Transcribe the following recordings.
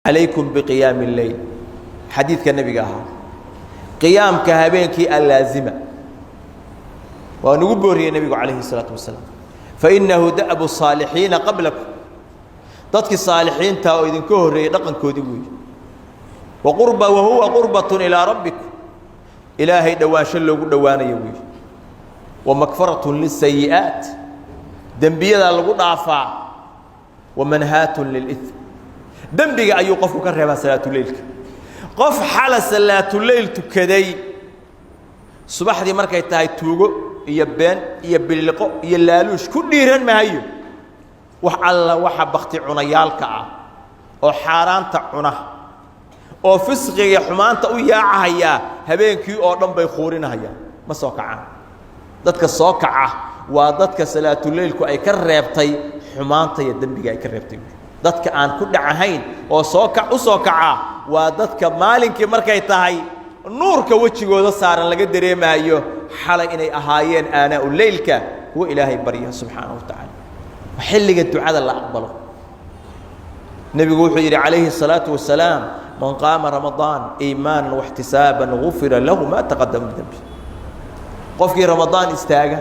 Calaykum biqiyaami اleyl, xadiidka nebiga ahaa, qiyaamka habeenkii allaazima waa nagu booriyey nebigu calayhi الsalaatu wasalaam. Fainahu da'bu الsaalixiina qablakum, dadkii saalixiinta oo idinka horreeyey dhaqankoodii weeye. Waqurba wahuwa qurbatun ilaa rabbikum, Ilaahay dhowaansho loogu dhowaanayo weeye. Wa makfaratun lisayi'aat, dembiyadaa lagu dhaafaa. Wa manhaatun lilإim, dembiga ayuu qofku ka reebaa salaatuleylka. Qof xala salaatuleyl tukaday, subaxdii markay tahay tuugo iyo been iyo biliqo iyo laaluush ku dhiiran maayo. Wax alla waxa bakti cunayaalka ah oo xaaraanta cuna oo fisqiga xumaanta u yaacahayaa, habeenkii oo dhan bay khuurinahayaan, ma soo kacaan. Dadka soo kaca waa dadka salaatuleylku ay ka reebtay xumaanta iyo dembiga ay ka reebtay. Dadka aan ku dhacahayn oo soo ka u soo kaca waa dadka maalinkii markay tahay nuurka wejigooda saaran laga dareemaayo xalay inay ahaayeen aanaa leylka kuwa Ilaahay barya subxaanaه wa tacaala. Xilliga ducada la aqbalo. Nebigu wuxuu yidhi calayhi الsalaaةu wasalaam: "Man qaama ramadaan iimaana واxtisaaba gufira lahu ma taqadama min dembi." Qofkii Ramadaan istaaga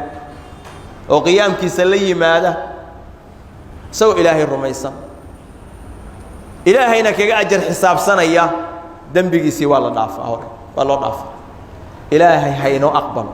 oo qiyaamkiisa la yimaada isagoo Ilaahay rumaysan, Ilaahayna kaga ajar xisaabsanaya, dembigiisii waa la dhaafaa, hore waa loo dhaafaa. Ilaahay ha inoo aqbalo.